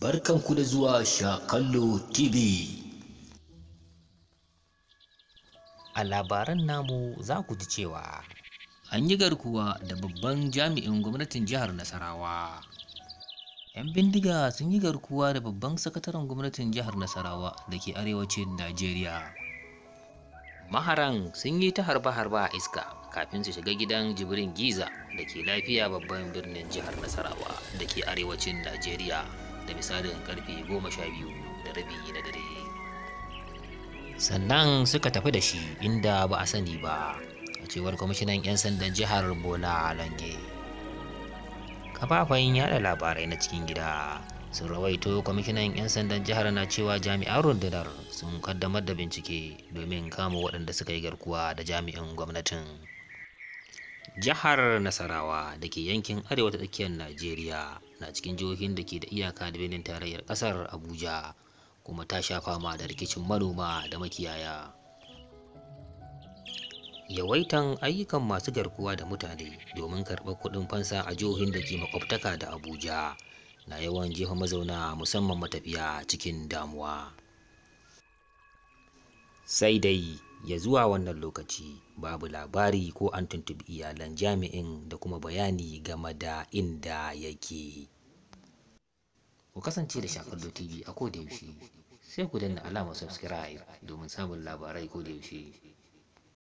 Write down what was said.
Barkanku da zuwa Shakallo TV. A labaran namu za ku ji cewa an yi garkuwa da babban jami'in gwamnatin jihar Nasarawa. 'Yan bindiga sun yi garkuwa da babban sakataren gwamnatin jihar Nasarawa da ke arewacin Najeriya. Maharan sun yi ta harba-harba a iska kafin su shiga gidan Jibrin Giza da ke lafiya babban birnin jihar Nasarawa da ke arewacin Najeriya da misalin karfe 12:30 na dare. Sannan suka tafi da shi inda ba a sani ba, a cewar kwamishinan 'yan sandan jihar Bola Lange. Kafafen yada labarai na cikin gida sun rawaito kwamishinan 'yan sandan jihar na cewa jami'an rundunar sun kaddamar da bincike domin kama waɗanda suka yi garkuwa da jami'in gwamnatin. Jihar Nasarawa da ke yankin arewa ta tsakiyar Najeriya na cikin jihohin da ke da iyaka da birnin tarayyar ƙasar Abuja, kuma ta sha fama da rikicin manoma da makiyaya. Yawaitan ayyukan masu garkuwa da mutane domin karɓar kuɗin fansa a jihohin da ke makwabtaka da Abuja na yawan jefa mazauna, musamman matafiya, cikin damuwa. Sai dai ya zuwa wannan lokaci babu labari ko an tuntuɓi iyalan jami'in da kuma bayani game da inda yake. Ku kasance da Shakallo TV a koda yaushe, sai ku danna alamar subscribe domin samun labarai koda yaushe.